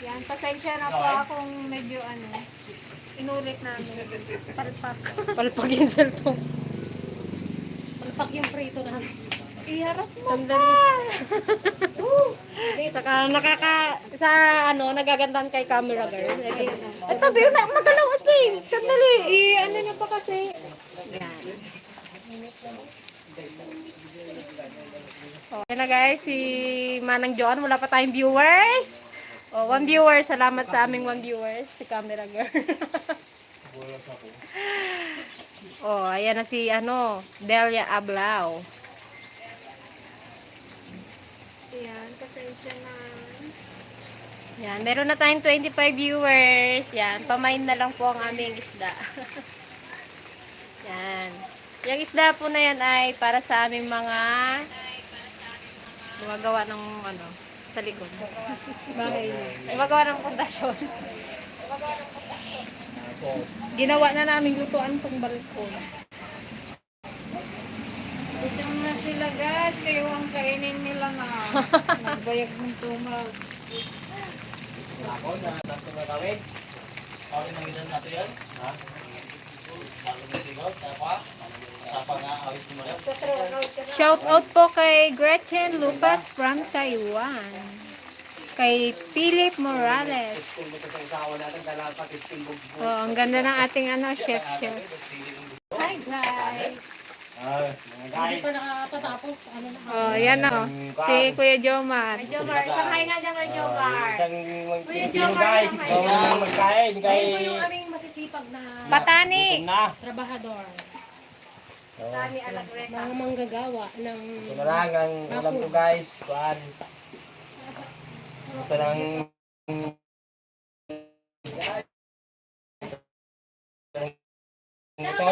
Yan, pasensya na po akong medyo inulit namin. Palpak. Palpak yung cellphone. Palpak yung prito namin. Iharap mo Saka nagagandahan kay camera girl. Ito, Bill, magalaw at Bill. Sandali. ano na pa kasi. Yan. So, yan na guys, si Manang John, wala pa tayong viewers. Oh, 1 viewer, salamat sa aming 1 viewers, si camera girl. Oh, ayan na si Delia Ablao. Yan, pasensya na. Yan, meron na tayong 25 viewers. Yan, pamain na lang po ang aming isda. Yan. Yung isda po na yan ay para sa aming mga gumagawa ng sa likod. Bahay. Gumagawa ng pundasyon. Ginawa na namin lutuan pang balkon. Utang na sila guys, kayo ang kainin nila na. Nagbayag ng tumag. Ako, nasa na kami. Kami nang ilan natin yan. Ha? Sabi mo sigaw, sapa nga, awit mo rin. Shout out po kay Gretchen Lucas from Taiwan. Kay Philip Morales. Oh, ang ganda ng ating chef. Hi guys! Hindi pa nakatatapos. Oh, yan si Kuya Jomar. Jomar, isang hi nga dyan kay Jomar. Isang guys, magkain. Ayun po yung aming masisipag na Patani. trabahador. Patani Alagreta. Mga manggagawa ng Ito na lang ang ulam ko guys. Kuan. Ito lang. Ito.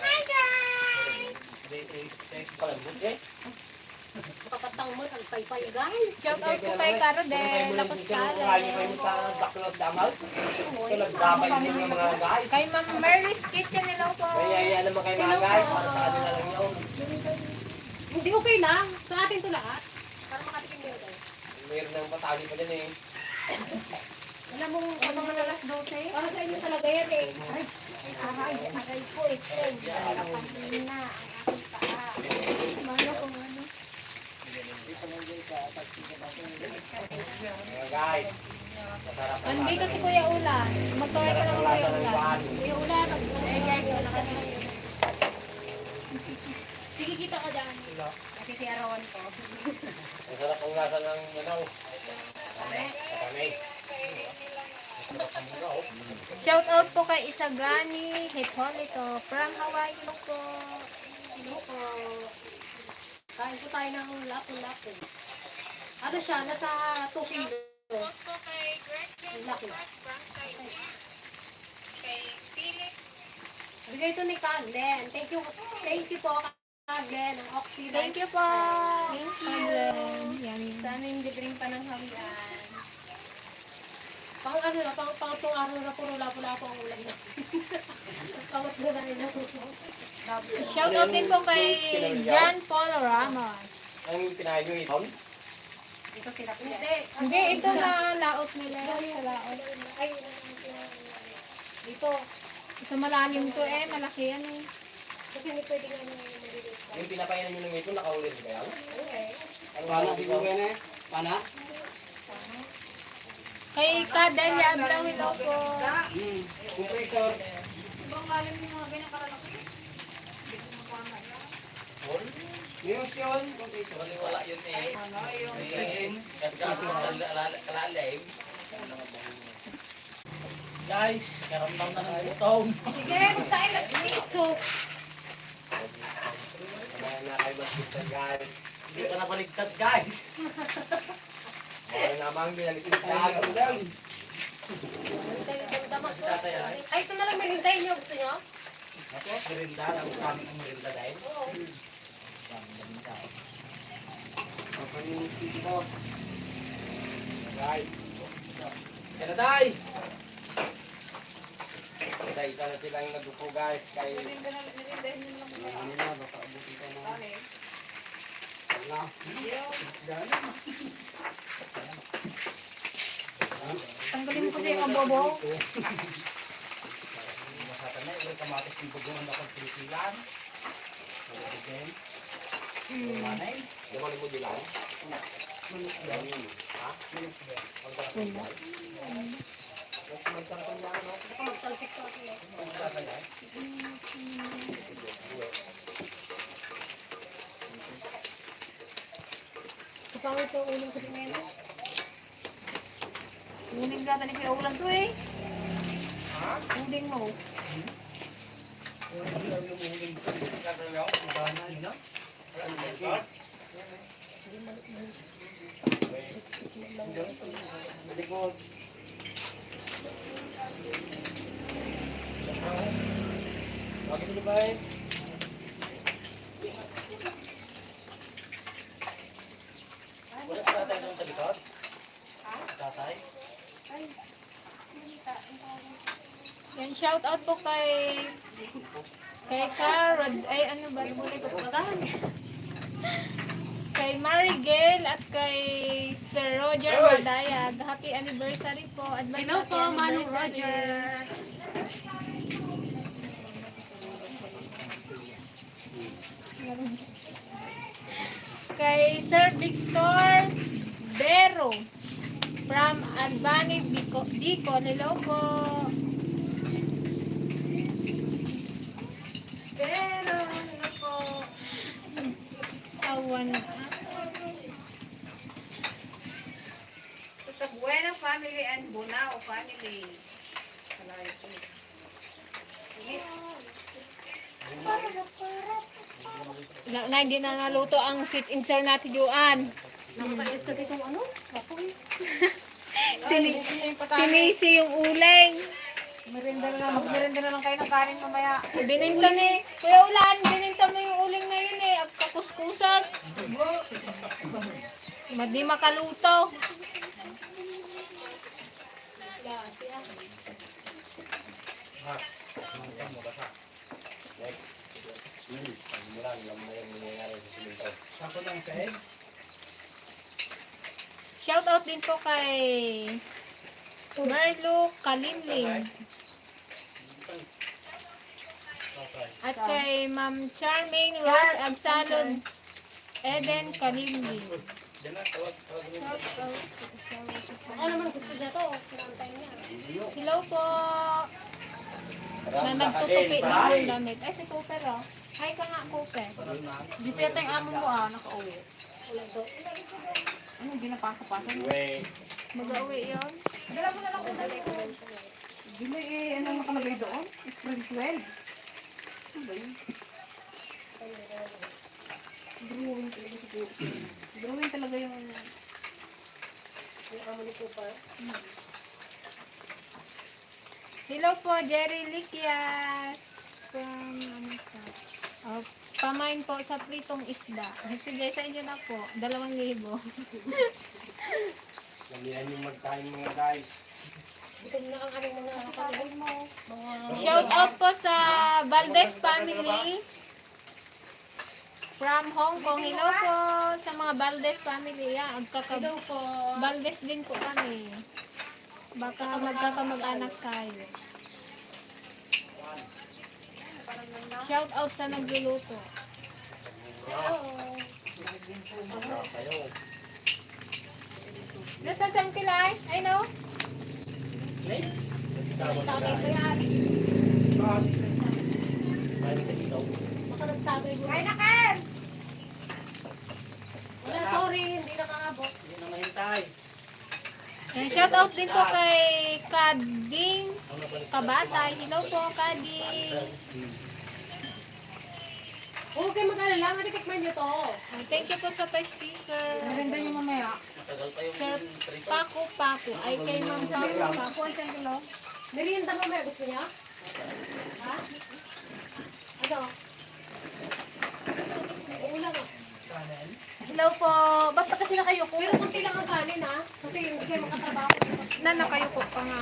Hi guys! kapatang mo ang paypay guys. Shout out po kay Caro Del Lapascales. Kay Ma'am Merly's Kitchen, hello po. Kaya naman kayo mga guys, para sa kanila lang yun. Hindi okay lang. Sa atin to lahat. Para makatikim nyo tayo. Mayroon ng patali pa dyan eh. Alam mo, mga alas 12? Para sa inyo talaga yan eh. Aray po ito. Nakapansin na ang aking paa. Mga kung ano. Mga guys, masarap na Andito si Kuya Ulan. Magkaway pa lang Kuya Ulan. Kuya Ulan, guys, wala ka naman yun. Sige, kita ka dyan. Nakikiyarawan ko. Masarap ang lasa ng katanay. Shout out po kay Isagani Hipolito from Hawaii. Hello po. Hello po. Kain po tayo ng lapu-lapu. Ano siya? Nasa 2 kilos. Shout po kay Gretchen Laki. Lucas from Taiwan. Kay Philip. Bigay ito ni Kaglen. Thank you po Kaglen ng Oxy. Thank you po. Thank you. Yan. Sa aming libreng pananghawian. Pang pangatong araw na puro lapu-lapu ang ulam na. Pangit na nila. Shout out din po kay John Paul Ramos. Ang pinahin nyo ito? Ito sila. Hindi, ito na laot nila. Sa laot. Dito. Sa malalim to malaki yan eh. Kasi hindi pwede nga nung maliliit. Yung pinapainan nyo ng ito, nakaulit ba yan? Okay. Paano siguro yan eh? Paano? Kay Kadelia Ablaw, hello po. Compressor. Ibang malalim yung mga ganyan kalalaki. News yun. Compressor. Wala yun eh. Ayun. Kalalim. Guys, karamdam na ng gutom. Sige, magtayo ng piso. Na kayo magpunta guys. Hindi ka na baligtad guys. Mga namang binaliktad ko lang. Ay, ito na lang merintay nyo. Gusto nyo? Ako, merinda. Ang kami ang merinda dahil. Guys. Kaya na tayo. Isa-isa na silang nagdupo guys. Kay Nirindahin nyo lang muna. ano na, baka abutin ka na. Okay. Ano? Tanggalin mo kasi yung bobo. Masatan na, yung kamatis yung bugungan ako ng pilipilan. Okay. Manay. Di ba mo dilaw? Ha? Ako magtalsik ko ako. Kapangit yung ulo ko din ngayon. Uling ka tani kaya ulan to eh. Uling mo. Likod. Bakit dito ba eh? Wala si tatay doon sa likod? Tatay? Yan, shout out po kay Carod, ay ano ba, muli ko pagahan. Kay Marigel at kay Sir Roger Madayag. Happy anniversary po. Advance Hello happy po, Manong anniversary. Roger. Kay Sir Victor Bero from Albany, Bicol. Hello po. Pero, hello po. Awan na. Sa Tabuena family and Bunao family. Salamat po. Na hindi na naluto ang sweet and sour natin Joan. Nakakainis kasi itong ano? Kapoy. Sinisi yung uling. Merinda na lang, magmerinda na lang kayo ng kanin mamaya. Bininta ni Kuya Ulan, bininta mo yung uling na yun eh. At kakuskusan. Di makaluto. Ha? Ano mo ba sa? Mulan, alam mo yung nangyayari sa silintaw. Sako lang sa egg? Shout out din po kay Marlo Kalimlim. Okay. At kay Ma'am Charmaine Rose Agsalon Eden Kalimlim. Diyan na, tawag mo. Shout out. Ako naman gusto niya to. Pinantay niya. Hello po. Na Ramda ka din, nagtutupi na bye. ng damit. Ay, si Cooper oh. Hi ka nga, Cooper. Dito yata yung amo mo nakauwi. Wala daw. Ano, hindi napasa-pasa mo? Wait. Mag-uwi yun. Dala mo na lang kung dali ko. Dili eh, ano nakalagay doon? Spring 12. Ano ba yun? Brewing talaga siguro. Brewing talaga yung Yung amo ni Cooper. Hello po, Jerry Liquias. From, ano po? Oh, pamain po sa pritong isda. Sige, sa inyo na po. 2,000. Ganyan yung magkain mga guys. Gutom na ang aming mga kapatid mo. Shout out po sa Valdez family. From Hong Kong. Hello po sa mga Valdez family. Yan, Hello po. Valdez din po kami. Baka magkakamag-anak kayo. Shout out sa nagluluto. Hello. Kayo. Nasa saan kilay? I know. Late? Tagay ko yan. Mayroon ka dito. Baka nagtagay ko. Kaya na, Ken! Wala, sorry. Hindi nakaabot. Hindi na mahintay. Shout out din po kay Kading Ano ba? Kabatay. Hello po, Kading. Huwag kayo mag-alala. Matitikman niyo to. Thank you po sa pa-sticker. merinda nyo mamaya. Matagal pa yung Sir trip. Paku. Ay, kay Ma'am Paku. Isang kilo. Merienda mo, may gusto niya? Ha? Ano? Ulam ah. Hello po. Ba't pa kasi nakayo ko? Pero kunti lang ang kanin ha. Kasi hindi kayo makatrabaho. Na nakayo ko pa nga.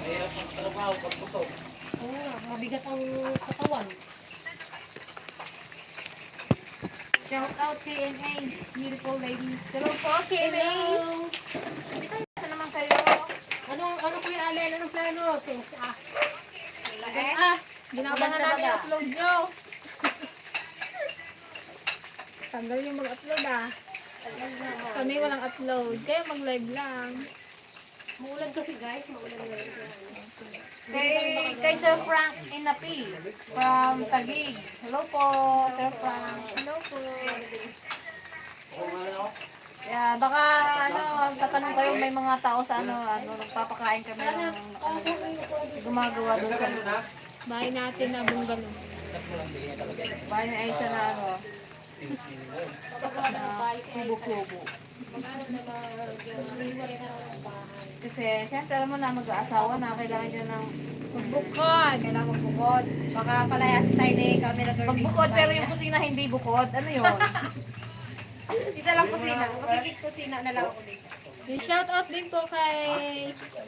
Mahirap ang trabaho pag busog. Oo nga, mabigat ang katawan. Shout out KNA, beautiful ladies. Hello po, KNA. Hello! Saan naman kayo? Ano Kuya Allen? Anong plano? Since, Eh? Ginabangan namin yung upload nyo. Tanggal yung mag-upload Kami walang upload. Kaya mag-live lang. maulan kasi guys, maulan na rin. Kay Sir Frank Inapi from Taguig. Hello po, Sir Frank. Hello po. Yeah, baka tatanong kayo may mga tao sa nagpapakain kami ng gumagawa doon sa Bahay natin na bungalow. bahay ni Aisa na kubo-kubo. Kasi syempre alam mo na mag-aasawa na kailangan dyan ng Magbukod. kailangan magbukod. Baka palayasin tayo ni camera girl. Magbukod pero yung kusina hindi bukod. Ano yun? Isa lang kusina. Magiging kusina na lang ako dito. Yung shoutout din po kay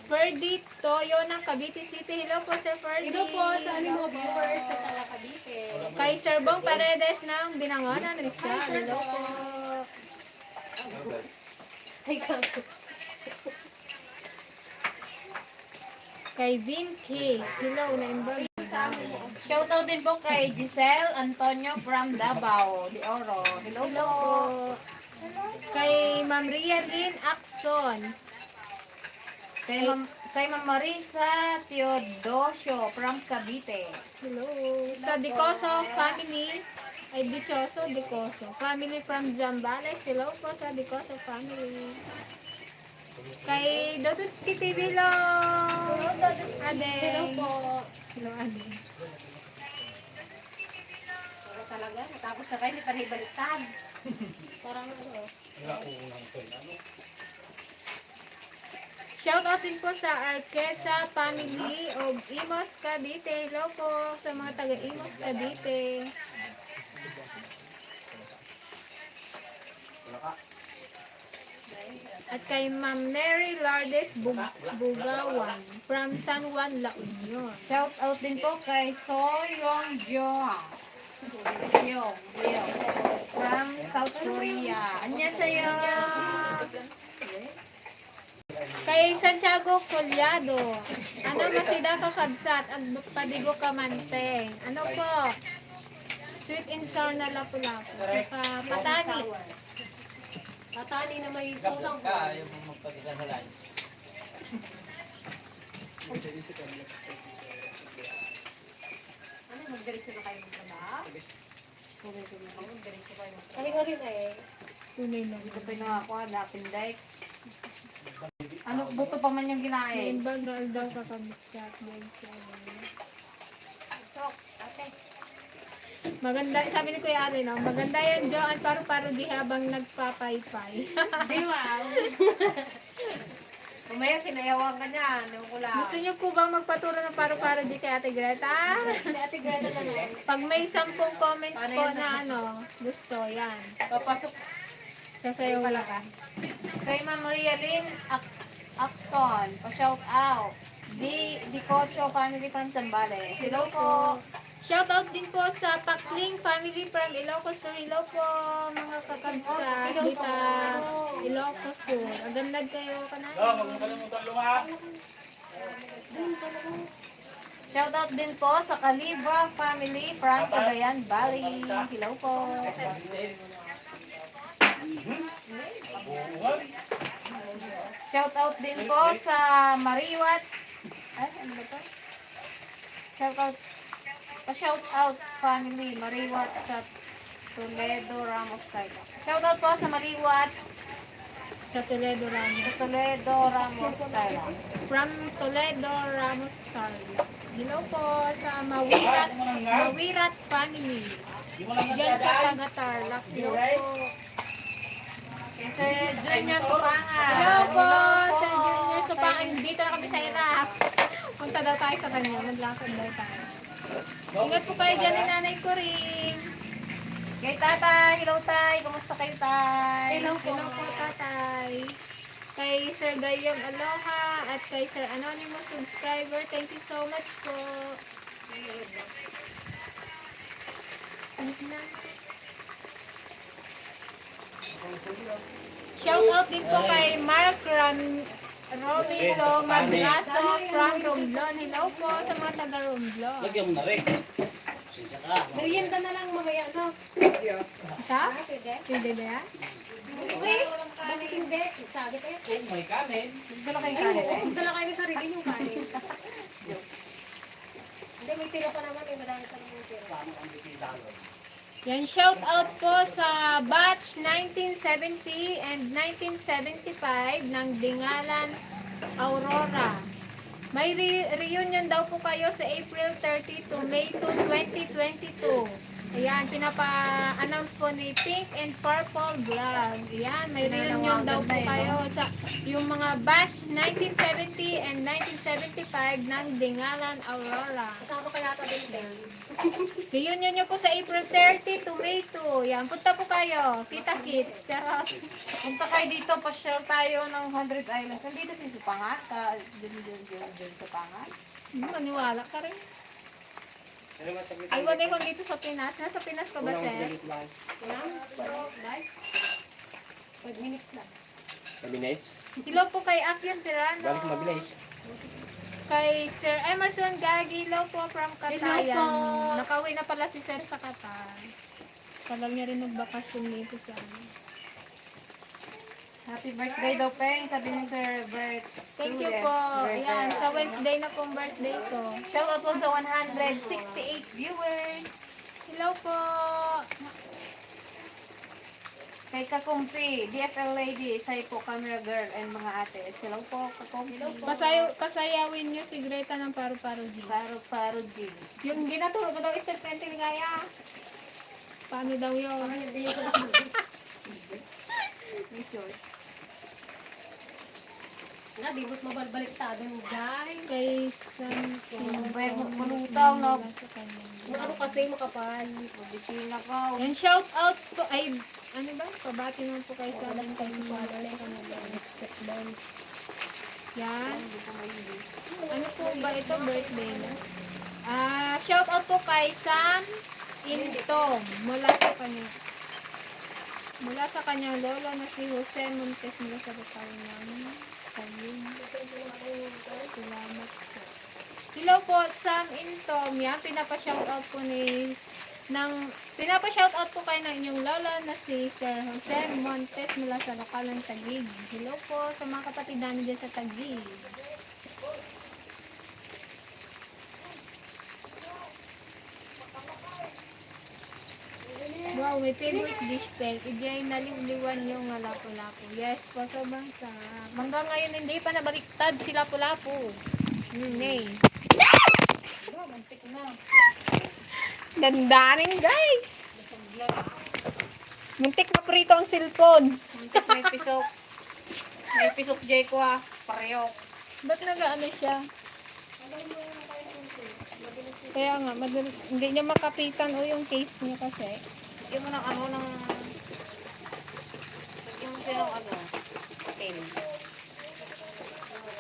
Ferdy Toyo ng Cavite City. Hello po, Sir Ferdy. Hello po sa aming mga viewers sa taga Cavite. Kay Sir Bong Paredes ng Binangonan, Rizal. Hello po. Ay, gago. Kay Vinky. Hello, na-involve sa amin. Shoutout din po kay Giselle Antonio from Davao de Oro. Hello Hello po. po. Kay Ma'am Ria Lynn Axon. Kay Ma'am Marisa Teodosio from Cavite. Hello. Sa Dicoso family. Ay, Dichoso, Dicoso. Family from Zambales. Hello po sa Dicoso family. Kay Dodotski TV. Hello. Ade. Hello po. Hello, Ade. Wala talaga. Natapos na kayo, hindi pa naibaliktad. Parang ano. Shout out din po sa Arquesa family of Imos Cavite. Hello po sa mga taga Imos Cavite. At kay Ma'am Mary Lardes Bugawan from San Juan, La Union. Shoutout din po kay Soyong Jong. From South Korea. Anya siya Kay Santiago Collado. Ano masida ka kabsat at padigo ka manteng. Ano po? Sweet and sour na lapu-lapu. Saka patani. Tatali na may sulang po. Ayaw mo magpagkita sa live. Ano, magdiretso na kayo magtrabaho? Magdiretso kayo magtrabaho. Kami nga rin eh. Tunay na. Ito pa yung nakakuha, appendix. Ano, buto pa man yung kinain. May bagal daw ka kabsat. So, ate. Maganda, sabi ni Kuya Ali, no? Maganda yan, Joan, paru-paro di habang nagpapaypay. Di ba? Kumaya sinayawan ka niya. Nung ko lang. Gusto niyo po bang magpaturo ng paru-paro di kay Ate Greta? Si Ate Greta na lang. Pag may 10 comments Paano po yan? na gusto, yan. Papasok. Sasayaw lakas. Kay Ma'am Maria Lynn Axon, pa-shout out. Di Cocho family from Zambales. Hello po. Shoutout din po sa Pakling family from Ilocos Sur. Hello po, mga kakabsa. Dita, Ilocos Sur. Agandad kayo ka na. Huwag mo kalimutan lumah. Shoutout din po sa Kaliba family from Cagayan Valley. Hello po. Shoutout din po sa Mariwat. Ay, ano ba to? Shoutout family Mariwat sa Toledo Ramos Tarlac. Shoutout po sa Mariwat Sa Toledo Ramos. sa Toledo Ramos Tarlac. From Toledo Ramos Tarlac. Hello po sa Mawirat family. Diyan sa taga Tarlac. Hello po. Sir Junior Supangan. Hello po, Sir Junior Supangan. Dito na kami sa Iraq. Punta daw tayo sa kanya. Maglakad daw tayo. Ingat po kayo dyan ni Nanay ko rin. Kay tatay, hello tay, kumusta kayo tay? Hello po, tatay. Kay Sir Gayam Aloha at kay Sir Anonymous subscriber. Thank you so much po. Shout out din po kay Mark Romilo Madraso from Romblon. Hello po sa mga taga Romblon. Lagyan mo na rin. Sisya ka. Merienda na lang mamaya, no? Ha? Pwede? Pwede ba yan? Uy, bakit hindi? Sagit eh. Kung may kanin. Dala kayong Ay, kanin oo, eh. dala kayo ng sarili yung kanin. Hindi, may tira pa naman eh. Madami pa naman yung tira. Paano ang bitilang? Yan, shout out po sa batch 1970 and 1975 ng Dingalan, Aurora. May reunion daw po kayo sa April 30 to May 2, 2022. Ayan, pinapa-announce po ni Pink and Purple Vlog. Ayan, may reunion daw po kayo sa yung mga batch 1970 and 1975 ng Dingalan, Aurora. Kasama kaya ito din, Bel. Reunion nyo po sa April 30 to May 2. Yan, punta po kayo. Kita Kids. Charot. Punta kayo dito, pasyal tayo ng 100 Islands. Nandito si Supangat, dun Supangat. Maniwala ka rin. Ano mas saglit? Ay, wag kung dito sa Pinas. Nasa Pinas ka ba, Walang Sir? saglit lang. Yan. Like. 5 minutes lang. 5 minutes? Hello po kay Akya Serrano. Balik mabilis. Kay Sir Emerson Gagi. Hello po from Catayan. Hello po. Nakauwi na pala si Sir sa Qatar. Tagal niya rin nagbakasyon dito sa Happy birthday daw, Peng. Sabi ni Sir Bert. Thank you Cruz. po. Very Ayan, good. sa Wednesday na pong birthday ko. Shout out po sa 168 viewers. Hello po. Kay Kakumpi, DFL Lady, Say po, Camera Girl, and mga ate. Hello po, Kakumpi. Pasayawin niyo si Greta ng paru-paro din. Paro G. Yung ginaturo ko daw is Serpente Ligaya. Paano daw yun? Na, di ba't mabalbaliktado mo, guys? Kay San Bay, malutaw na. Ano kasi makapal? Bisina ka. And shout out po, ay, ano ba? Pabati naman po kayo sa amin kay Yan. Ano po ba ito? Birthday na? Shout out po kay Sam Intom mula sa kanya. Mula sa kanyang lolo na si Jose Montes mula sa Batawi namin. Salamat po. Hello po, Sam Intom. Yan, pinapa-shoutout po pinapa-shoutout po kayo ng inyong lola na si Sir Jose Montes mula sa lokal ng Taguig. Hello po sa mga kapatid namin dyan sa Taguig. Wow, may favorite dish pen. Ijay naliwliwan yung lapu-lapu. Yes po, sa bansa. Hanggang ngayon hindi pa nabaliktad si lapu-lapu. Nay. Oh, mantik na. Dandanin guys. Muntik na prito ang cellphone. Mantik, may pisok. May pisok, Jay ko ah. Pareho. Ba't nag-ano siya? Kaya nga, hindi niya makapitan o yung case niya kasi. Lagyan mo ng ano, lagyan mo siya ng ano, patin.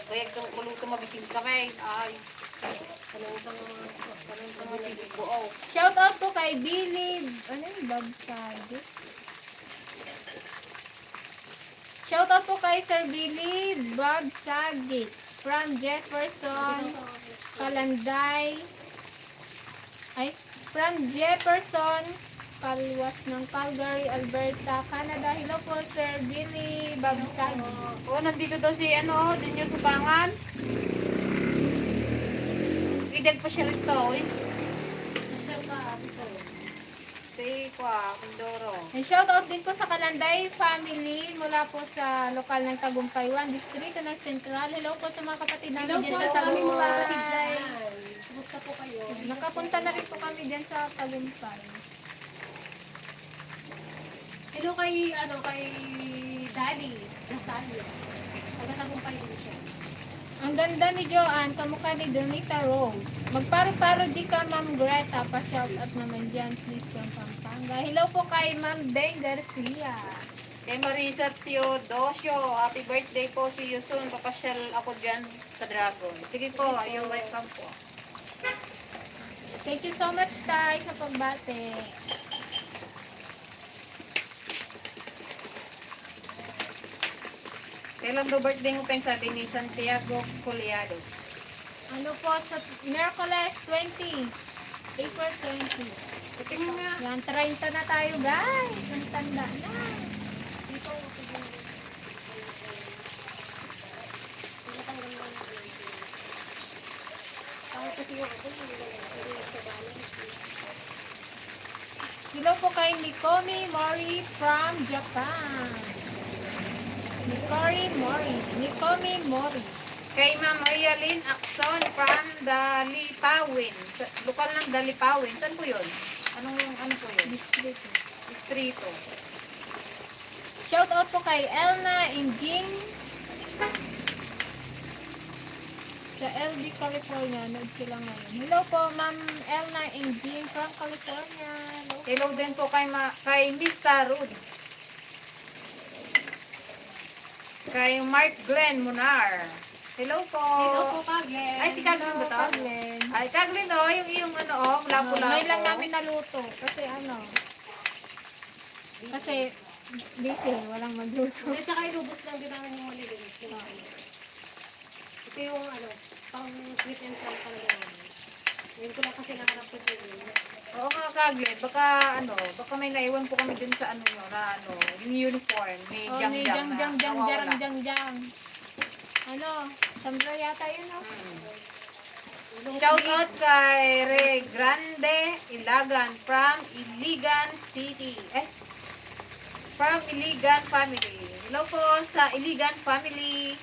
Kaya kang kuluto mabisig kami. Ay. Kalungtang masibig buo. Shout out po kay Billy, ano yung Bagsagi? Shout out po kay Sir Billy Bagsagi from Jefferson, Kalanday. From Jefferson, Kalwas ng Calgary, Alberta, Canada. Hello po, Sir Billy Bagsagi. Oh, nandito daw si ano, Junior Subangan. Idag pa siya rito, eh. Masyal ka, ito. Si Kwa, Mindoro. And shout out din po sa Kalanday family mula po sa lokal ng Tagumpaywan, distrito ng Central. Hello po sa mga kapatid Hello namin po dyan sa sa aming mga kapatid Tagumpay. dyan. Kumusta po kayo? Nakapunta na rin po kami dyan sa Tagumpay. Hello kay Dali. Nasali. Taga-tagumpay din siya. Ang ganda ni Joanne, kamukha ni Donita Rose. Magparo-paro di ka, Ma'am Greta. Pa-shout out naman dyan, please, from Pampanga. Hello po kay Ma'am Deng Garcia. Kay Marisa Teodosio, happy birthday po. See you soon. Papasyal ako dyan sa Dragon. Sige po, you're welcome po. Thank you so much, Tay, sa pagbate. Kailan daw birthday mo pa yung sabi ni Santiago Coleado? Ano po, sa Miyerkules 20. April 20. Puti mo nga. Yan, 30 na tayo, guys. Ang tanda na. Hello po kay Nikomi Mori from Japan. Nikomi Mori. Kay Ma'am Maria Lynn Acson from Dalipawin. Lokal ng Dalipawin. Saan po yun? Ano po yun? Distrito. Distrito. Shout out po kay Elna Injing sa LD, California. Nood sila ngayon. Hello po, Ma'am Elna Injing from California. Hello. Hello din po kay Mr. Roods. Kay Mark Glenn Munar. Hello po. Hello po, Kaglen. Ay, si Kaglen ba to? Kaglen. Ay, Kaglin yung iyong lapu-lapu. Ngayon lang namin naluto. Kasi kasi busy, walang magluto. At saka ilubos lang din namin yung maliliit. Ito yung pang sweet and sour talaga namin. Ngayon ko lang kasi nakarap ko yun. Oo nga, Kaglin. Baka may naiwan po kami dun sa yung uniform. May Oh, ni jam-jam na nawawala. jang. Sambra yata yun, no? Shout out kay Re Grande Ilagan from Iligan City. From Iligan family. Hello po sa Iligan family.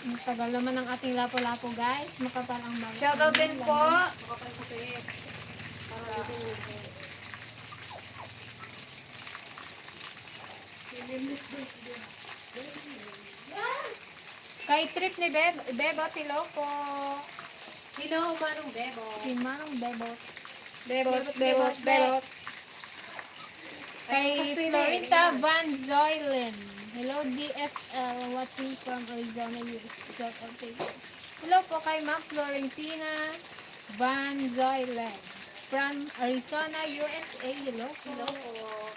Ang tagal naman ng ating lapo-lapo, guys. Makapal ang mga. Shout out din po. Makapal ko sa'yo. Para dito yung Kay trip ni Bebot, hello po. Hello, Manong Bebo. Si Manong Bebot. Bebot. Kay Florita Van Zoylen. Hello, DFL, watching from Arizona, USA. Okay. Hello po kay Ma'am Florentina Van Zoylen from Arizona, USA. Hello po. Hello po.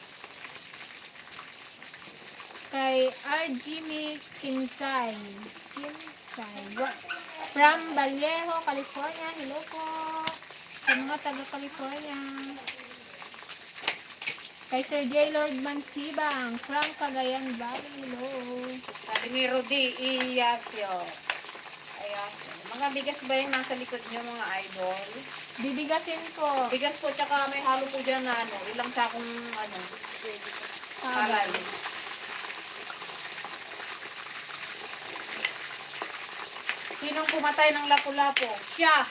Kay R. Jimmy Kinsay. From Vallejo, California. Hello po. Sa mga taga-California. Kay Sir J. Lord Mansibang from Cagayan Valley. Hello. Sabi ni Rudy Iyasio. Mga bigas ba yung nasa likod nyo, mga idol? Bibigasin po. Bigas po, tsaka may halo po dyan na ilang sakong palay. Sinong pumatay ng lapu-lapu? Siya!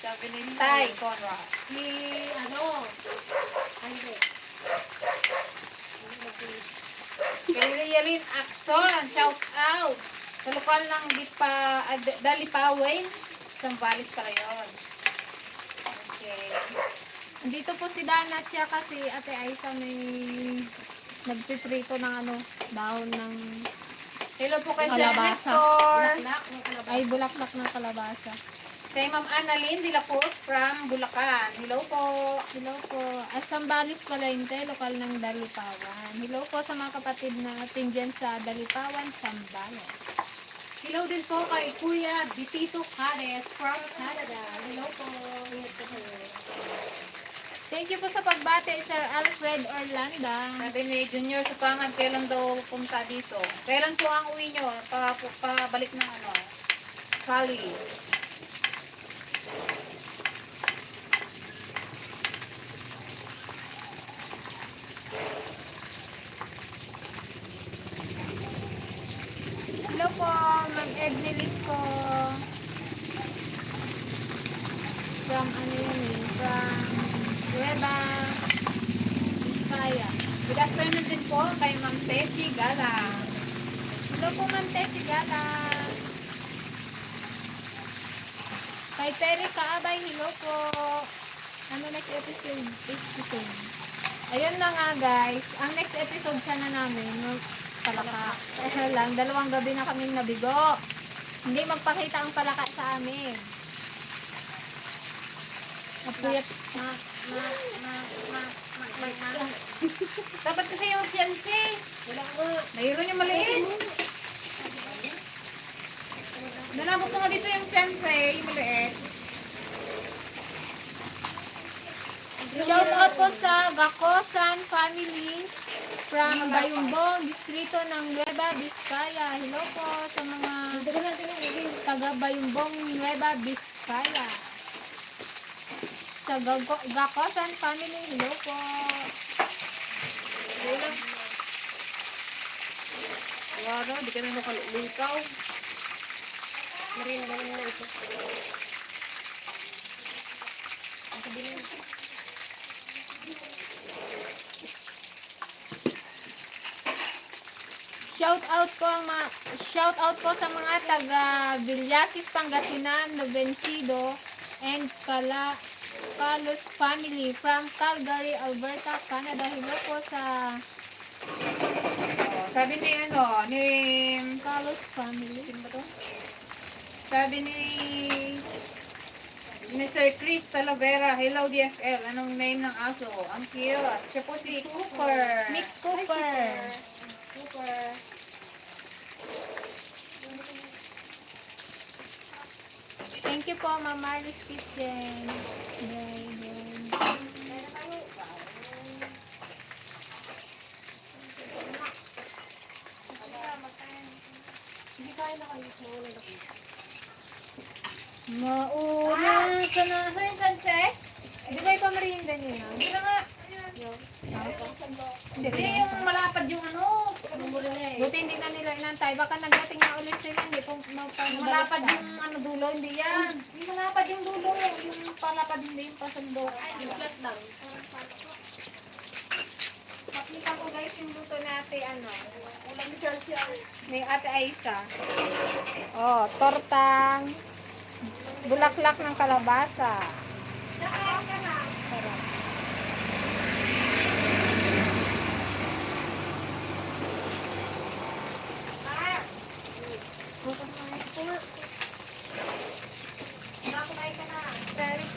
Sabi ni Tay Conrad. Si, Andre. Kay Rialin Axon, shout out! Sa lokal ng Dalipawin, Sambales pala yun. Okay. Dito po si Dana at kasi Ate Aisa may nagpiprito ng dahon ng Hello po kay Sir Kalabasa. Nestor. Black, may kalabas. ay bulaklak ng kalabasa. Kay Ma'am Annalyn de la Cruz from Bulacan. Hello po. Hello po. Sambales Palente, lokal ng Dalipawan. Hello po sa mga kapatid natin dyan sa Dalipawan, Sambales. Hello din po kay Kuya Bitito Cares from Canada. Hello po. Ingat po kayo. Thank you po sa pagbate, Sir Alfred Orlanda. Sabi ni Junior sa pangad, kailan daw punta dito? Kailan po ang uwi nyo? Pabalik ng Cali. Hello po, Ma'am Ednelit ko. From from Nueva Vizcaya. Good afternoon din po kay Ma'am Tessie Gala. Hello po, Ma'am Tessie Gala. Kay Terry Kaabay, hello po. Next episode? Ayun na nga guys. Ang next episode sana namin, palaka. Lang, 2 gabi na kaming nabigo. Hindi magpakita ang palaka sa amin. Napuyat. Dapat kasi yung siyansi. Mayroon yung maliit. Nalabot mo nga dito yung siyansi, yung maliit. Shout out po sa Gacosan family from Bayumbong, distrito ng Nueva Vizcaya. Hello po sa mga taga Bayumbong, Nueva Vizcaya. Sa Gacosan family, hello po. Wala, di ka na nakalulukaw. Merinda naman na ito. Shout out po sa mga taga Villasis, Pangasinan, Novencido and Calos family from Calgary, Alberta, Canada. Hello po sa Sabi ni Calos family. sino ba to? Sabi ni Mr. Chris Talavera, hello DFL, anong name ng aso? Ang cute. Siya po si Cooper. Mick Cooper. Cooper. Thank you po, Ma'am Marlies Kitchen. Then. Hindi kaya na kayo. Wala na kayo. Mauna ka na. Saan yung sunset? Di ba ipamerienda niyo yan? Hindi na nga. Hindi yung malapad yung ano. Buti hindi na nila inantay. Baka nagdating na ulit sila. Hindi po Malapad yung ano dulo, hindi yan. Yung malapad yung dulo. Yung palapad hindi yung pasandok. Flat lang. Makita ko guys yung luto natin. Ulam ni Chelsea. Ni Ate Aisa. Oh, tortang bulaklak ng kalabasa. Sarap.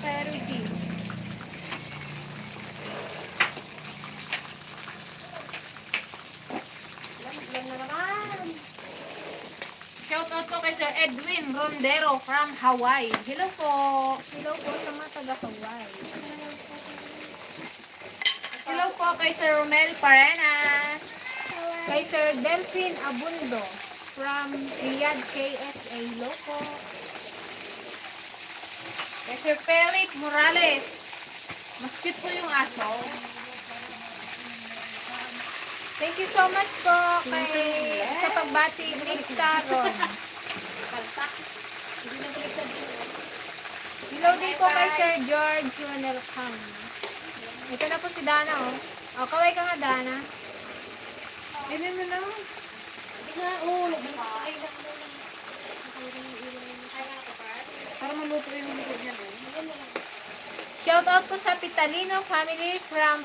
Peri deep. Ulam na naman. Shout out po kay Sir Edwin Rondero from Hawaii. Hello po. Hello po sa mga taga-Hawaii. Hello po kay Sir Romel Parenas. Kay Sir Delphine Abundo from Riyadh, KSA. Hello po. Kay Sir Philip Morales. Mas cute po yung aso. Thank you so much po sa pagbati ni Taron. Hello din po kay Sir George Ronel Kang. Ito na po si Dana, oh. O, kaway ka nga, Dana. Hindi mo na. Hindi nga, nagbalik pa kayo lang doon. Para maluto yung luto niya doon. Shout out po sa Pitalino family from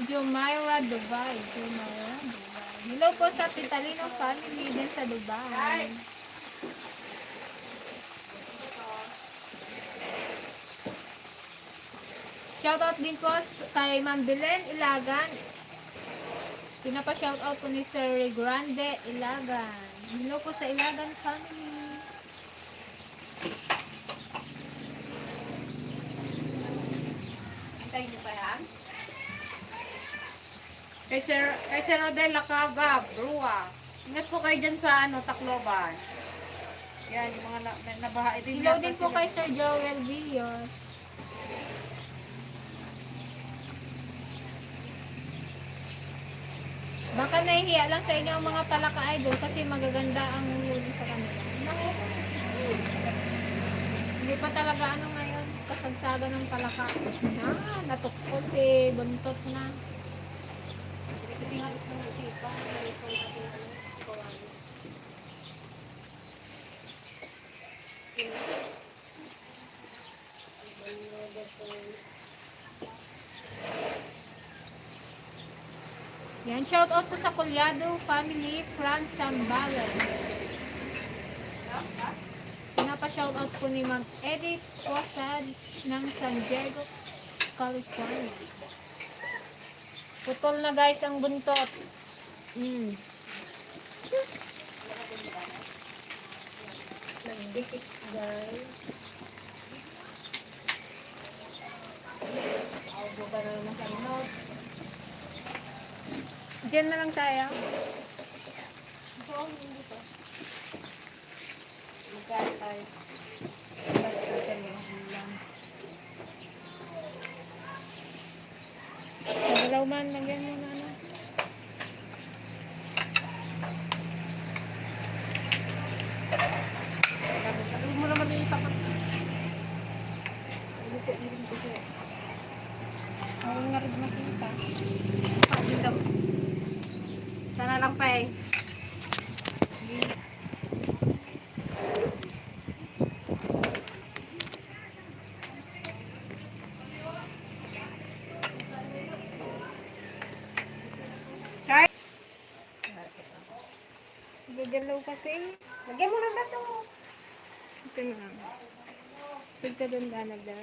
Jumeirah, Dubai. Hello po sa Pitalino family din sa Dubai. Shout out din po kay Ma'am Belen Ilagan. Pinapa-shout out po ni Sir Grande Ilagan. Hello po sa Ilagan family. Hintayin niyo pa yan? Kay Sir Rodel Lacaba, Brua. Ingat po kayo dyan sa Tacloban. Yan, yung mga nabaha. Hello din po kay Sir Joel Villos. Baka nahihiya lang sa inyo ang mga palaka idol kasi magaganda ang huli sa kanila. Hindi pa talaga ngayon kasagsaga ng palaka. Natukot buntot na. Kasi nga ito ng tipa. Ito natin kawan. Yan, shout out po sa Collado family from Zambales. Pinapa-shout out po ni Ma'am Edith Posad ng San Diego, California. Putol na guys ang buntot. Nagdikit guys. Aubo ba na naman sa note? Diyan na lang tayo. Magkano tayo? Nagalaw man, lagyan mo na ano. Huwag mo naman itapat. Oo nga rin makita. Dito. Sana lang pa eh. Gagalaw kasi. Lagyan mo ng dato. Ito na lang. Sige ka doon, Danada.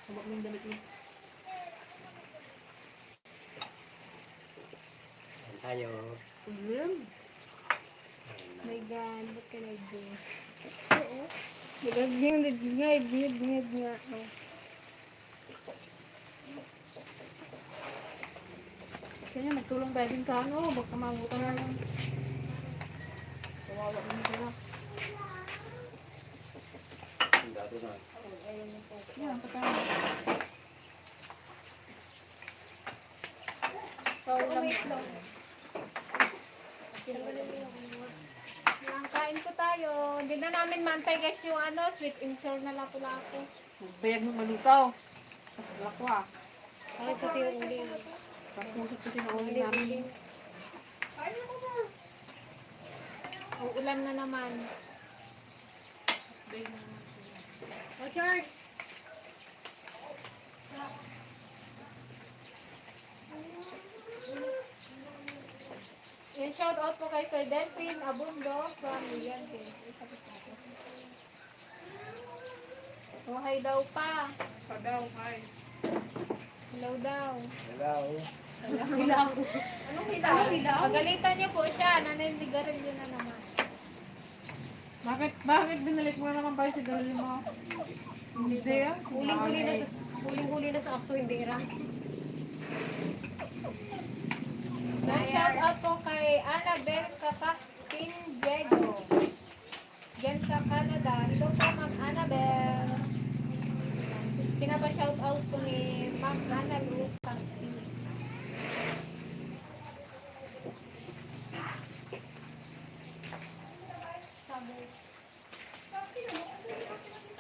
Habak mo yung damit mo. Ayan tayo. My God, ba't ka nag-do? Oo. Nagagngad nga. Oh. Kaya magtulong tayo din sa ano. Baka mabutan na lang. Kawawa mo sila. Dado na. Yan, patay. Yan, kain po tayo. Hindi na namin mantay guys yung ano, sweet and sour na lapu-lapu. Bayag ng malutaw. Tapos lakwa. Bakit kasi yung uli? Tapos kasi na uli namin. Uulan na naman. Oh, Charles! Yan, shout out po kay Sir Delphine Abundo from Liliante. Oh, hi daw pa. Padaw, hi. Hello daw. Hello. Hilaw. Anong hilaw? Hilaw? Pagalitan niyo po siya, nanindigarin niyo na naman. Bakit binalik mo na naman pa si Darlene mo? Hindi ah. Huling-huli na sa after Indira. Then, shout out po kay Annabel Kakakin Diego. Diyan sa Canada. Hello po, Ma'am Annabel. Pinapa-shout out po ni Ma'am Annabel Kakakin.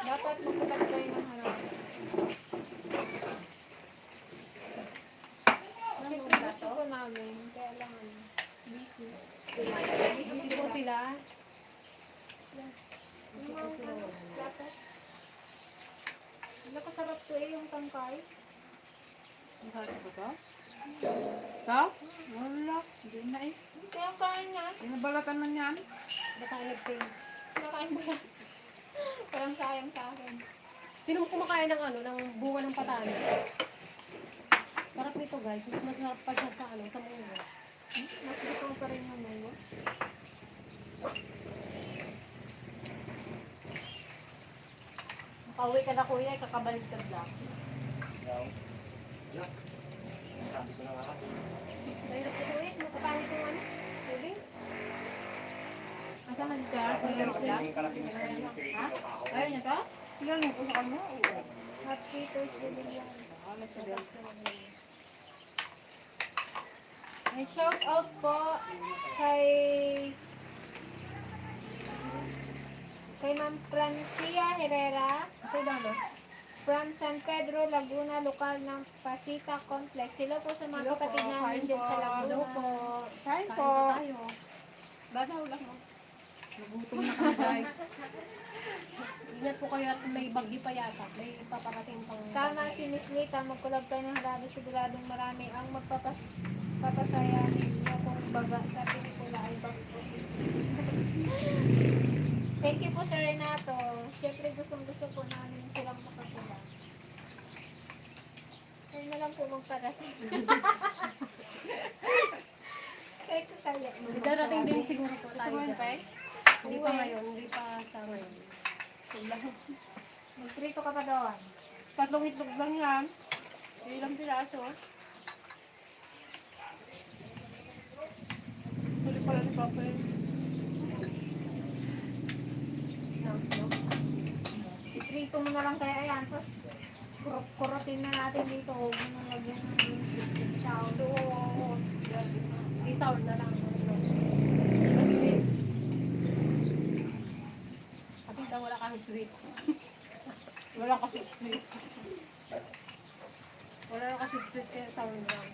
Dapat magkapat kayo ng harap. Gusto ko namin, kaya lang ano, busy. Busy po sila. Nakasarap to eh, yung tangkay. Ang sarap ba to? Ito? Wala. Hindi na eh. Kaya kain nga. Inabalatan lang yan. Baka nagping. Nakain mo yan. Parang sayang sa akin. Sino kumakain ng ano, ng bunga ng patani? Sarap nito guys. Mas masarap pa siya sa ano, sa mungo. Mas gusto ko pa rin yung mayo. Pauwi ka na kuya, kakabalik ka lang. Hello. Hello. Sabi ko na nga kasi. Mahirap ito eh. Makapalit yung ano. Pwede. Asan na si Charles? May Pero lamok lang? yung kalaking Ha? Ayaw niya to? Ilan mo ko sa kanya? Oo. Hot potatoes, pwede yan. Alas na din. May shout out po kay Ma'am Francia Herrera. Ako daw no? From San Pedro, Laguna, lokal ng Pasita Complex. Hello po sa mga Hello kapatid po, namin kain din po. sa Laguna. Hello po. Kain po. Dada, ulas mo. Nagutom na kami guys. Ingat po kayo at may bagyo pa yata. May paparating pang Tama si Miss Lita, magkulab tayo ng harado, siguradong marami ang magpapasaya ninyo kung baga sa pelikula ay box office. Thank you po Sir Renato. Siyempre gusto po namin silang makatulong. Kaya na lang po magparating. Kaya ko kaya. Darating din siguro po Gusto tayo mo yun, dyan. Pe? Hindi pa ngayon, hindi pa sa ngayon. Magprito ka pa doon. 3 itlog lang yan. Ilang piraso. Huli pala ni Papa yun. Iprito mo na lang kaya yan. Tapos kurutin na natin dito. Huwag mo na lagyan ng chow. Isaw na lang. Kasi daw wala kang sweet. Wala kasi sweet. Wala na kasi sweet kaya sour lang.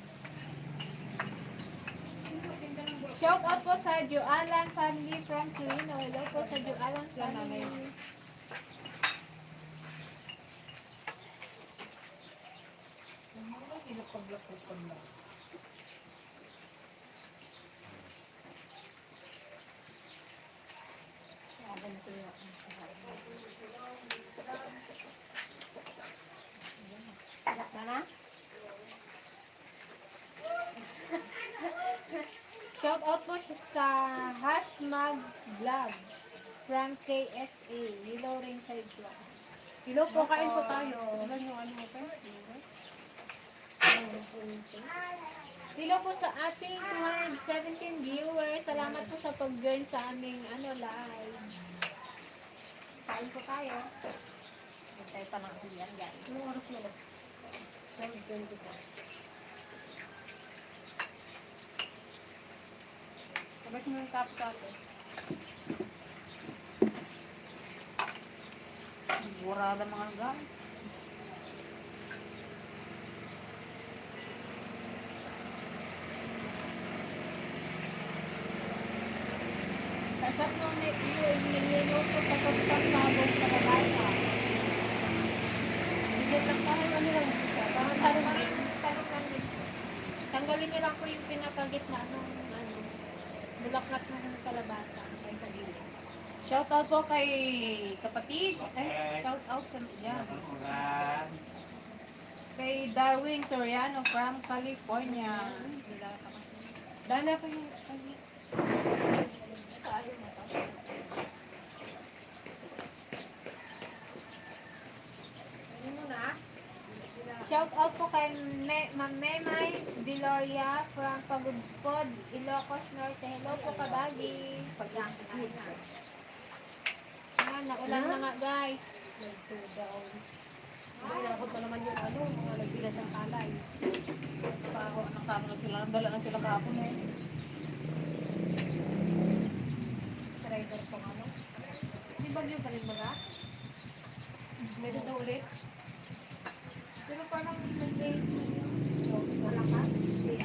Shout out po sa Joalan family from Quirino. Hello po sa Joalan family. Sana? Shout out po siya sa Hashmag Vlog from KSA. Hello rin sa vlog. Hello po, kain po tayo. Ilan yung ano mo pa? Hello po sa ating 217 viewers. Salamat po sa pag-join sa aming live. Kain po tayo. Hintay pa ng uyan, guys. Anong oras na ba? 12:20 po. Sabay mo yung tapos atin. Burada mga gamit. Kasap mo nilino po sa pagkakabong sa kabasa. Bigyan lang tayo ano lang dito. Parang Tanggalin niyo lang po yung pinakagitna ng bulaklak ng kalabasa ay sa gilid. Shout out po kay kapatid. Shout out sa dyan. Kay Darwin Soriano from California. Dana pa yung Shout out po kay Ma'am Memay Viloria from Pagudpod, Ilocos Norte. Hello po kabagis. Ayan, naulan na nga guys. nag-down. Inabot pa naman yung mga nagbilat ng kalay. Paho, nakama na sila. Nagdala na sila kahapon eh. Driver pang ano. Di bagyo pa rin baga? Meron na ulit. Pero parang nag-days mo yung malakas. Hindi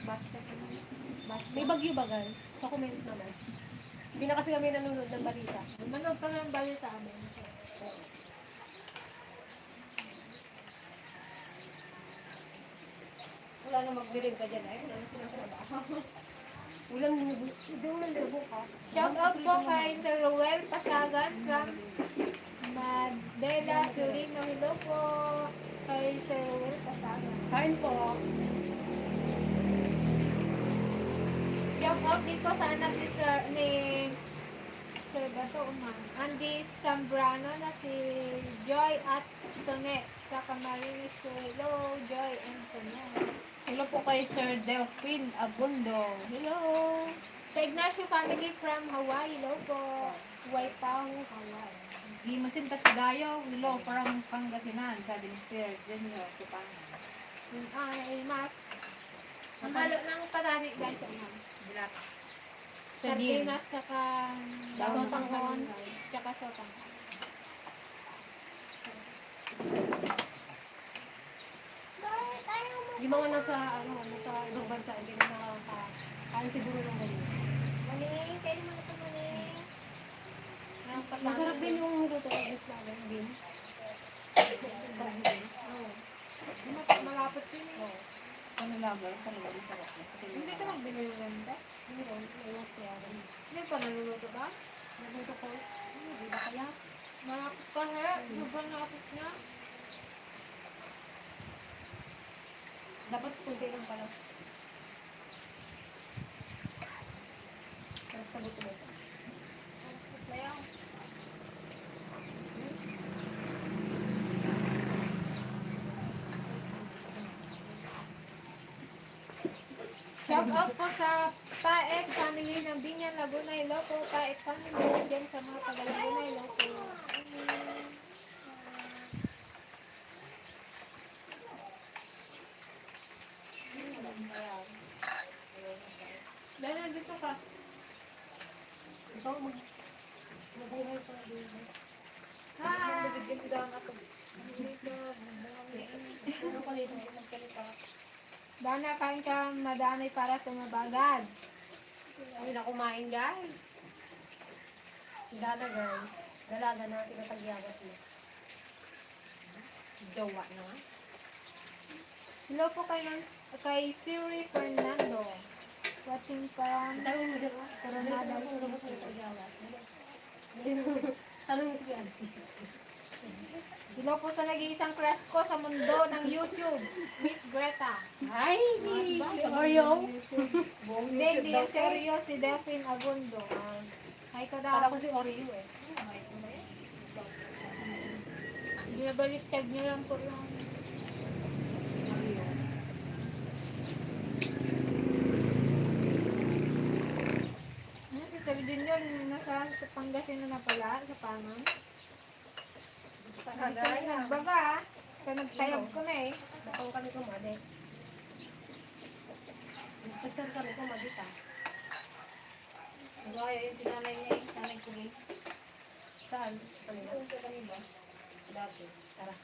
basta pa naman. Basta. May bagyo ba guys? Sa comment naman. Hindi na kasi kami nanonood ng balita. Manood ka ng balita amin. Wala na magbiring ka dyan eh. Wala na silang trabaho. Ulang na bukas. Shout out po kay Sir Ruel Pasagan from Madela, Quirino. Hello po kay Sir Ruel Pasagan. Kain po. Shout out din po sa anak ni Sir Bato Umang. Andy Zambrano na si Joy at Tonet sa Camarines. Hello, Joy and Tonet. Hello po kay Sir Delphine Abundo. Hello. Sa Ignacio family from Hawaii. Hello po. Waipahu, Hawaii. Gimasinta si Dayo. Hello from Pangasinan. Sabi ni Sir Junior Supangan. Mas. Ang halo ng patani guys. Dilap. Sardinas, saka Daon ng sotanghon, tsaka sotanghon. Yung mga nasa ibang bansa, hindi na nakakain siguro ng ganyan. Maling, kayo naman ito maling. Masarap din yung luto ng isla Din. Malapit yun. Ano lager? Talagang sarap na. Hindi ka nagbili ng ganda? Hindi pa naluluto ba? Nabuto ko. Hindi ba kaya? Malapit pa he. Sobrang lapit niya. Dapat kunti lang pala. Tapos sagot mo. Sayaw. Shout out po sa Paek family ng Binyan, Laguna, hello po. Paek family dyan sa mga taga Laguna, hello po. Dahil nandito ka. Ikaw mag-hi ko na din. Hi! Ano ko dito magsalita? Dana, kain ka madami para tumabagad. Ay, na kumain guys. Dala guys. Dalaga na tinatagyagat mo. Jowa na. Hello po kay Siri Fernando. Watching from Tanong mo dito. Coronado. Tanong mo sige. Hello po sa nag-iisang crush ko sa mundo ng YouTube, Miss Greta. Ay! Oreo. Hindi, hindi yung seryo si Delphine Agundo. Hi ka Kala daw. ko si Oreo eh. Binabaliktad niyo lang po yung... Ano, si Celine yun, nasa sa Pangasinan na pala, sa Pangan. Tagay na. Nagbaga, sa nagtayog ko na eh. Bakong kami kumadi. Nagpasal kami kumadi ka. Gaya yung sinanay niya yung nanay ko rin. Saan? Kanina? Kanina. Dati. Tara.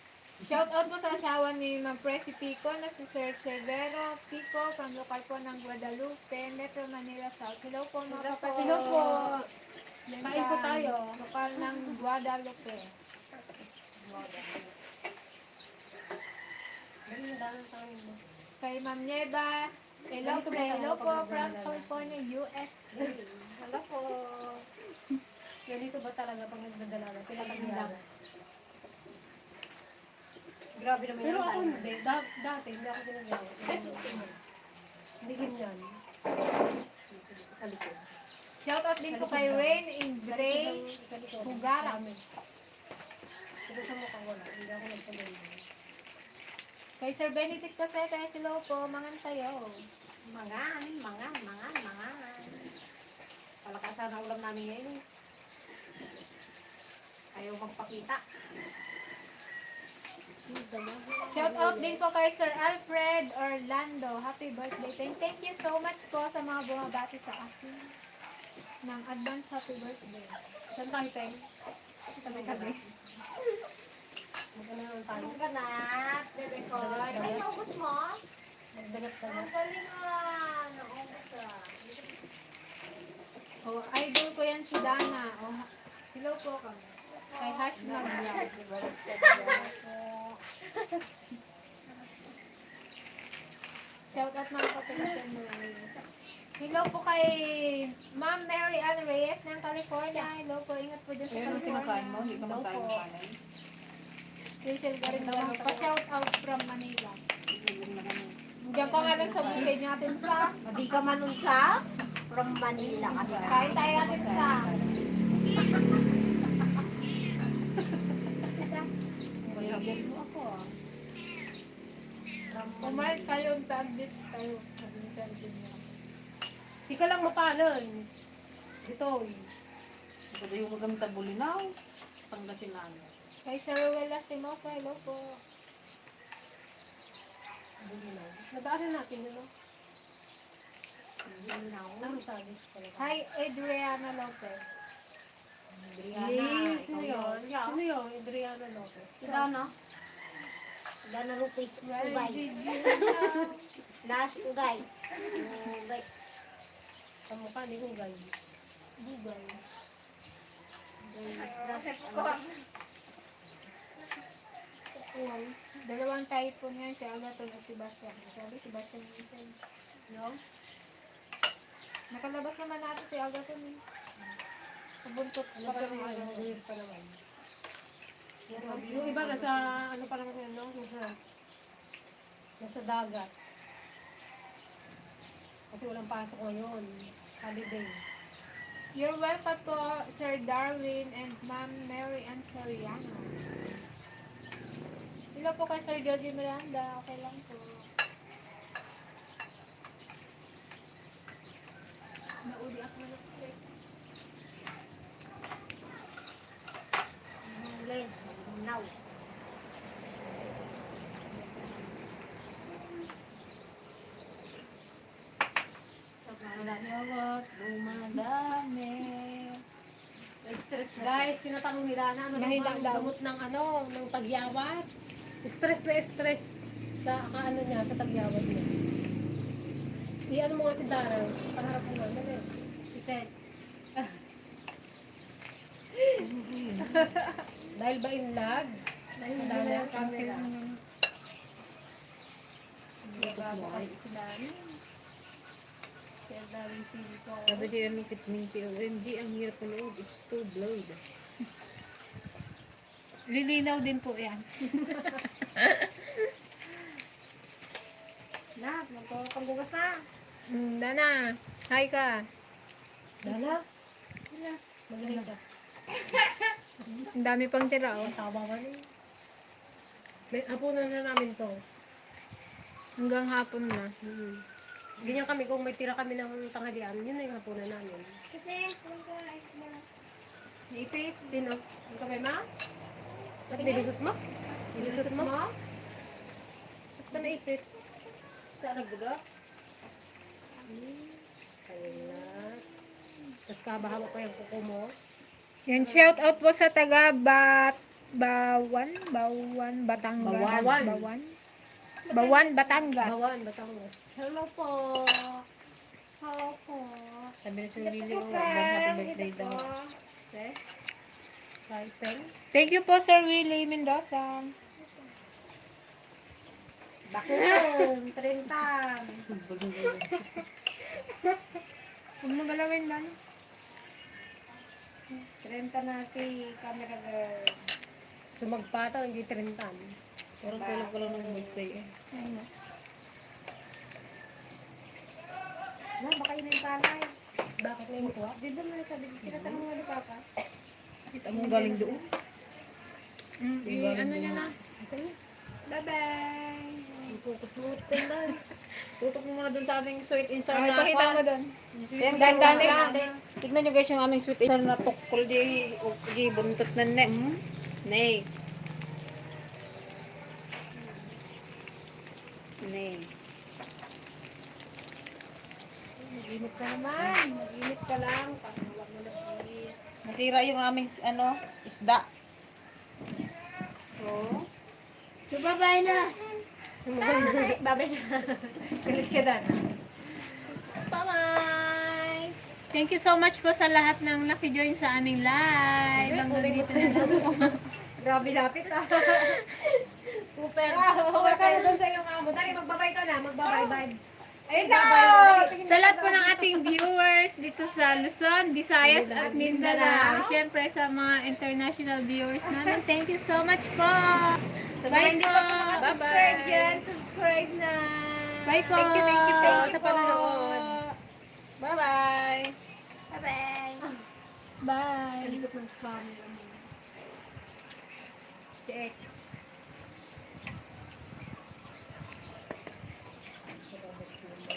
Shout out po sa asawa ni Ma'am Presi Pico na si Sir Severo Pico from lokal po ng Guadalupe, Metro Manila South. Hello po mga kapatid. Hello po. Yan Kain po sa tayo. Lokal ng Guadalupe. Dali yung dalang sa amin mo. Kay Ma'am Nieva, hello po from California, USA. Hello po. Ganito ba talaga pag nagdadala na? Pinatagyagat. Grabe naman Pero yung ako tayo. hindi. Dati hindi ako ginagawa. Hindi ganyan. Sa likod. Shout out din po kay Rain and Gray Sa likod. Hugara. Dami. Pero sa mukha wala. Hindi ako nagpagaling. Kay Sir Benedict kasi kaya sila po, mangan tayo. Mangan. Palakasan ang ulam namin ngayon. Ayaw magpakita. Shout out din po kay Sir Alfred Orlando. Happy birthday. Thank you so much po sa mga bumabati sa akin ng advance happy birthday. Saan tayo, Teng? Tabi-tabi. Magkanayon tayo. Ang ganap, bebe ko. Ay, naubos mo? Magdagat-dagat. Ang galing nga. Naubos ah. Oh, idol ko yan si Dana. Oh, hello po kami. Kay Hash Mag-Vlog. Shout out mga kapatid mo. Hello po kay Ma'am Mary Ann Reyes ng California. Hello po, ingat po dyan sa California. Hindi ka makain mo kanin. Rachel Garindano. Pa-shout out from Manila. Diyan ka nga lang sa bukid natin sa Hindi ka manunsa? From Manila kami. kain tayo natin sa Bayagin mo ako ah. umalit kayo sa beach tayo. Sabi ni Sir Junior. Di ka lang mapalan. Ito. Ito yung magamit ang bulinaw. Pangasinan. Kay Sir Ruel Lastimosa, hello po. Nadaanan natin yun, no? Ano sabi ko pala? Hi, Adriana Lopez. Yes, sino yun? Sino yun? Adriana Lopez. Sila no? Dana Rupis Well, Ugay. did you know? Nash Ugay. Ugay. Kamukha ni Ugay. Google. Dalawang typhoon nga si Agaton at Sebastian. Sabi Sebastian yung isa. No? Nakalabas naman natin si Agaton. Kabuntot pa rin yung ano. pa naman. Yung iba nasa, ano pa naman yun, no? Nasa dagat. Kasi walang pasok ngayon. Holiday. You're welcome po, Sir Darwin and Ma'am Mary Ann Soriano. Hello po kay Sir Joji Miranda. Okay lang po. Nauli ako na straight. Len, now. Malawat, dumadami. Stress guys, tinatanong ni Dana, ano Mahidang naman, daw. gamot ng ano, ng tagyawat. Stress na stress sa ano niya, sa tagyawat niya. Ano mo nga si Dana, pangarap mo nga, dali. Tiket. Dahil ba in love? Dahil Dana, camera. Bago kasi si Dani. Sir Darwin Philipo. Sabi niya, look at Minchi, OMG, ang hirap na loob, it's too blurred. Lilinaw din po yan. Na, magpapanggugas na. Dana, hi ka. Dana? Magaling ka. Ang dami pang tira, oh. Ang taba ka rin. May apunan na namin to. Hanggang hapon na. Ganyan kami, kung may tira kami ng tanghalian, yun na yung hapunan namin. Kasi, kung ka, Naipit? Sino? Yung kamay ma? Ba't nilusot mo? Nilusot mo? Ba't ka naipit? Saan nagbuga? Kaya. Tapos kabahawa pa yung kuko mo. Yan, shout out po sa taga Bawan, Batangas. Bawan. Bawan, Batangas. Bawan, Batangas. hello po. Hello po. Sabi ni Sir Lily, oh, happy birthday daw. Okay? Typen. Thank you po, Sir Willie Mendoza. Bakit? 30. Huwag mo galawin, Dan. 30 na si camera girl. Sumagpata, hindi 30. Parang tulog ko lang ng birthday eh. Na, baka yun yung palay. Bakit na yung kuha? Di ba may sabi, tinatanong nga ni Papa. Kita mo galing doon. Ano niya na? Okay. Bye-bye. Focus mo. Tanda. Tutok mo muna doon sa ating sweet and sour Ay, na pakita mo doon. Yan guys, tignan nyo guys yung aming sweet and sour na tukol di, di buntot na ne. Nay. Nay. Mag-init ka naman. Mag-init ka lang. Pag-uwag mo na please. Nasira yung aming ano, isda. So, babay na. Babay na. Pilit ka dan. Bye-bye. Thank you so much po sa lahat ng naki-join sa aming live. Hanggang dito na lang po. Grabe lapit ah. Super. Okay ka na doon sa iyong amo. Dali, magbabay ka na. Magbabay-bye. Ayun na. Sa lahat po ng ating viewers dito sa Luzon, Visayas at Mindanao. Siyempre sa mga international viewers namin. Thank you so much po. Bye po. Subscribe yan. Subscribe na. Bye po. Thank you po sa po. panonood. Bye-bye. Bye-bye. Bye. Kalikot ng camera mo. Si X.